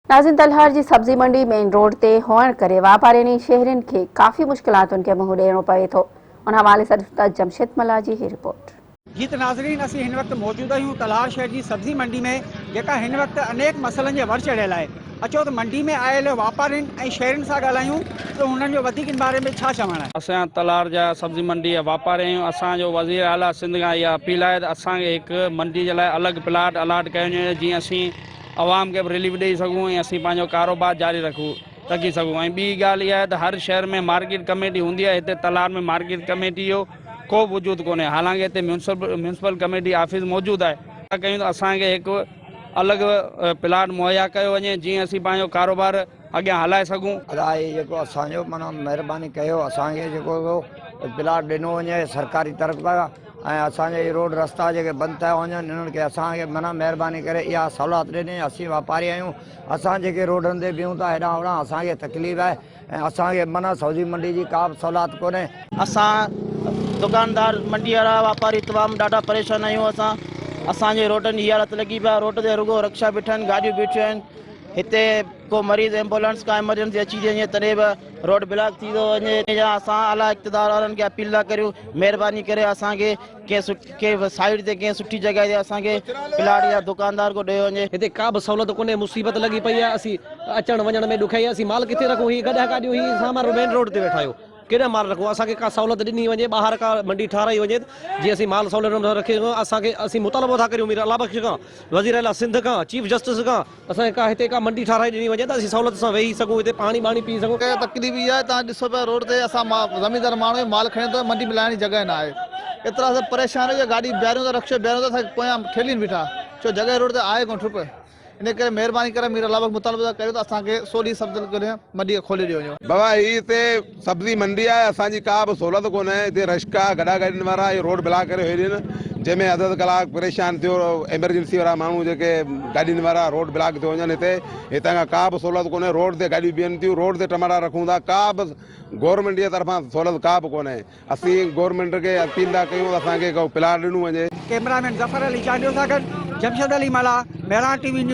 ناظرين تلهار جي سبزي منڊي مين روڊ تي هئڻ ڪري واپارين ۽ شهرين کي ڪافي مشڪلاتن کي منهن ڏيڻو پوي ٿو ان حوالي سان ڏسون ٿا جمشيد ملاح جي هي رپورٽ. جي ته ناظرين اسين هن وقت موجود آهيون تلهار شهر جي سبزي منڊي ۾ جيڪا هن وقت انيڪ مسئلن جي ور چڙهيل آهي اچو ته منڊي ۾ آيل واپارين ۽ شهرين سان ڳالهايون ته هنن جو وڌيڪ ان باري ۾ ڇا چوڻ آهي. اسان تلهار جا سبزي منڊي جا واپاري آهيون اسان جو وزير اعليٰ سنڌ کان اها اپيل آهي ته اسان کي هڪ منڊي جي لاء الڳ پلاٽ الاٽ ڪيو وڃي جيئن اسين عوام کي به رليف ڏئي سگهون ۽ اسين پنهنجو ڪاروبار جاري رکي سگهون ۽ ٻي ڳالهه اها آهي ته هر شهر ۾ مارڪيٽ ڪميٽي هوندي آهي هتي تلهار ۾ مارڪيٽ ڪميٽي جو ڪو به وجود ڪونهي حالانڪه هتي ميونسپل ڪميٽي آفيس موجود آهي. ڪيون ته اسان کي هڪ الڳ پلاٽ مهيا ڪيو وڃي جيئن اسين پنهنجو ڪاروبار اڳيان هلائي سگهون. ادا هي جيڪو اسان جو معنيٰ مهرباني ڪيو اسان کي جيڪو سو پلاٽ ڏنو وڃي سرڪاري طرف کان ۽ اسان جا هي روڊ رستا جيڪي بند ٿيا وڃن انهن کي اسان کي معنيٰ مهرباني ڪري اها سهولت ڏني اسين واپاري آهيون اسان جيڪي روڊن تي بيهون ٿا هيڏانهن هوڏانهن اسان کي تڪليف آهي ۽ اسان کي معنيٰ سبزي منڊي جي ڪا به سهولت ڪونهي. اسان دڪاندار منڊي وارا واپاري تمام ڏاڍا پريشان آهيون اسان اسان جي روڊن جي هي حالت لڳي پئي آهي روڊ تي رڳو رڪشا بيٺا آهن گاڏيون بيٺيون آهن هتي ڪو مريض ايمبولنس ڪا ايمرجنسي اچي ٿي وڃي تڏهن به روڊ بلاڪ ٿي ٿو وڃي يا اسان اعليٰ اقتدار وارن کي اپيل ٿا ڪريون مهرباني ڪري اسان کي ڪنهن سائيڊ تي ڪنهن سٺي جڳهه تي اسان کي پلاٽ يا دڪاندار ڪو ڏيو وڃي. هتي ڪابه سهولت ڪونهي مصيبت لڳي پئي آهي اسين اچڻ وڃڻ ۾ ڏکيائي آهي اسين مال ڪٿي رکون هي گڏهه گاڏيون هي سامان مين روڊ تي ويٺا آهيون ڪيڏانهن مال رکون اسان کي ڪا سهولت ڏني وڃي ٻاهر ڪا منڊي ٺاهرائي وڃي جيئن اسين مال سهولت نموني سان رکي سگهون اسان کي اسين مطالبو ٿا ڪريون مير الله بخش کان وزير اعليٰ سنڌ کان چيف جسٽس کان اسان کي ڪا هتي ڪا منڊي ٺاهرائي ڏني وڃي ته اسين سهولت سان ويهي سگهون هتي پاڻي ٻاڻي پي سگهون. تڪليف اها آهي توهان ڏسو پيا روڊ تي اسان زميندار ماڻهو آهيون مال کڻي ٿو منڊي ۾ لاهڻ جي جڳهه نه آهي ايترا اسان پريشان آهيون جو گاڏي بيهاريون ٿا رڪشو بيهاريون ٿا اسان کي پويان ٺيلين بيٺا ڇو جڳهه روڊ تي آهي ڪونه ٺپ ان ڪري مهرباني ڪري مير الله بخش مطالبو ٿا ڪريون ته اسان کي سولي سبزل ڪري منڊي کي کولي ڏيو وڃو. بابا هي هتي سبزي منڊي آهي اسان جي ڪا به سهولت ڪونهي هتي رشڪا گڏا گاڏين وارا هي روڊ بلاڪ ڪري هي ڏين جنهن ۾ اڌ اڌ ڪلاڪ پريشان ٿيو ايمرجنسي وارا ماڻهو جيڪي گاڏين وارا روڊ بلاڪ ٿيو وڃن هتي هتان کان ڪا به سهولت ڪونهي روڊ تي گاڏيون بيهن ٿيون روڊ تي ٽماٽا رکون ٿا ڪا به گورنمينٽ جي طرفان سهولت ڪا به ڪونهي اسين گورنمينٽ کي اپيل ٿا ڪيون ته اسان کي ڪو پلاٽ ڏنو وڃي. ڪئميرا مين ظفر علي چانڊيو سان گڏ Jamshed Ali Mallah, Mehran T V news.